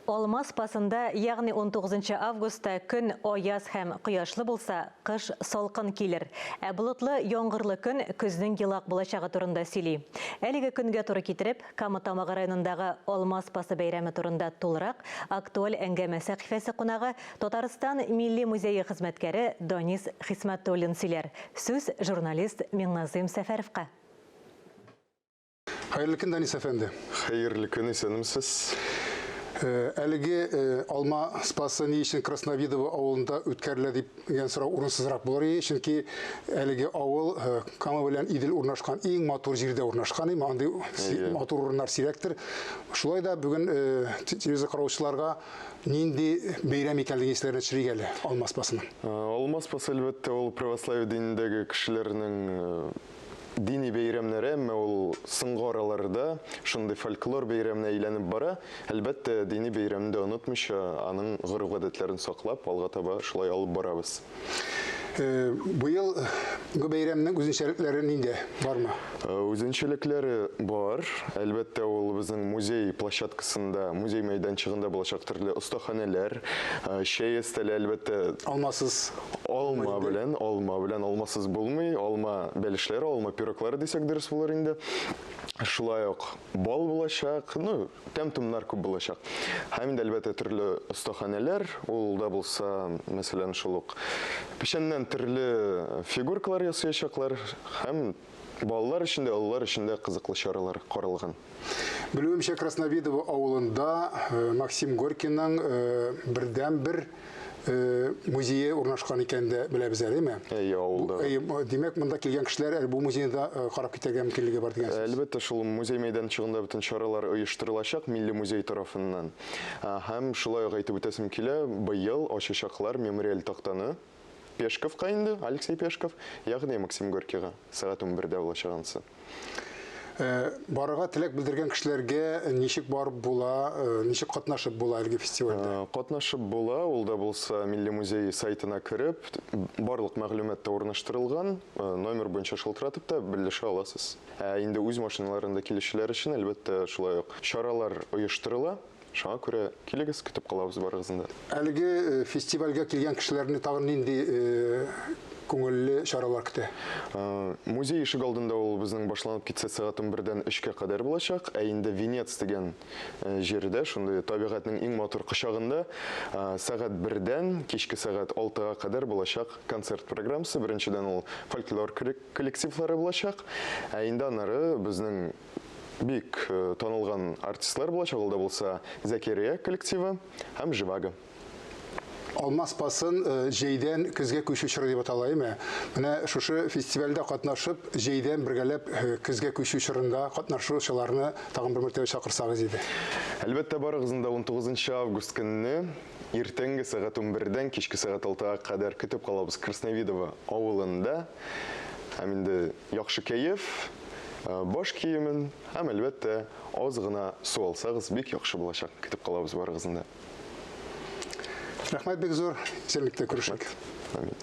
Алма Спасында, ягъни 19 августта көн аяз һәм кояшлы булса, кыш салкын килер. Ә болытлы, яңгырлы көн көзнең елак булачагы турында сөйли. Әлеге көнгә туры китереп, Кама Тамагы районындагы Алма Спасы бәйрәме турында тулырак Актуаль әңгәмә сәхифәсе кунагы, Татарстан Милли музее хезмәткәре Данис Хисмәтуллин сөйләр. Сүз журналист Миңназыйм Сәфәровка. Хәерле көн, Данис әфәнде. Хәерле көн, исәнмесез. Әлеге Алма Спасы ни өчен Красновидово авылында үткәрелә дип дигән сорау урынсызрак булыр иде, чөнки әлеге авыл Кама белән Идел урнашкан иң матур җирдә урнашкан, име андый матур урыннар сирәктер. Шулай да бүген телевизор караучыларга нинди бәйрәм икәнлеген исләренә төшерик әле Алма Спасының. Алма Спасы, әлбәттә, ул православие динендәге кешеләрнең дини бәйрәмнәре, әмма ул соңгы араларда шундый фольклор бәйрәменә әйләнеп бара. Әлбәттә, дини бәйрәмне дә онытмыйча, аның гореф-гадәтләрен саклап, алга таба шулай алып барабыз. Быел бу бәйрәмнең үзенчәлекләре нинди, бармы? Үзенчәлекләре бар. Әлбәттә, ул безнең музей площадкасында, музей мәйданчыгында булачак төрле остаханәләр, чәй өстәле, әлбәттә. Алмасыз. Алма белән, алма белән, алмасыз булмый. Алма бәлешләре, алма пироглары дисәк дөрес булыр инде. Шулай ук бал булачак, ну, тәм-томнар күп булачак. Һәм инде, әлбәттә, төрле остаханәләр, ул да булса, мәсәлән, шул ук печәннән төрле фигуркалар ясаячаклар һәм балалар өчен дә, олылар өчен дә кызыклы чаралар каралган. Белүемчә, Красновидово авылында Максим Горькийның бердәнбер музее урнашкан икән дә беләбез әле, әйме? Әйе, авылда. Әйе, димәк, монда килгән кешеләр әле бу музейны да карап китәргә мөмкинлеге бар дигән сүз. Әлбәттә, шул музей мәйданчыгында бөтен чаралар оештырылачак Милли музей тарафыннан. Һәм шулай ук әйтеп үтәсем килә, быел ачачаклар мемориаль тактаны Пешковка инде, Алексей Пешков, ягъни Максим Горькийга, сәгать 11-дә булачак анысы. Барырга теләк белдергән кешеләргә ничек барып була, ничек катнашып була әлеге фестивальдә? Катнашып була, ул да булса Милли музей сайтына кереп, барлык мәгълүмат та урнаштырылган, номер буенча шылтыратып та белешә аласыз. Ә инде үз машиналарында килүчеләр өчен, әлбәттә, шулай ук чаралар оештырыла. Шуңа күрә килегез, көтеп калабыз барыгызны да. Әлеге фестивальгә килгән кешеләрне тагын нинди күңелле чаралар көтә? Музей ишек алдында ул безнең башланып китсә сәгать 11-дән 3-кә кадәр булачак. Ә инде Венец дигән җирдә, шундый табигатьнең иң матур кочагында сәгать 1-дән кичке сәгать 6-га кадәр булачак концерт программасы. Беренчедән ул фольклор коллективлары булачак. Ә инде аннары безнең бик танылган артистлар булачак, ул да булса Зәкирия коллективы һәм Живаго. Алма Спасын җәйдән көзгә күчү чоры дип атала, әйме? Менә шушы фестивальдә катнашып, җәйдән бергәләп көзгә күчү чорында катнашучыларны тагын бер мәртәбә чакырсагыз иде. Әлбәттә, барыгызны да 19 август көнне иртәнге сәгать 11-дән кичке сәгать 6-га кадәр көтеп калабыз Красновидово авылында. Һәм инде яхшы кәеф, баш киемен һәм, әлбәттә, аз гына су алсагыз, бик яхшы булачак. Көтеп калабыз барыгызны да. Рәхмәт бик зур. Исәнлектә күрешик. Амин.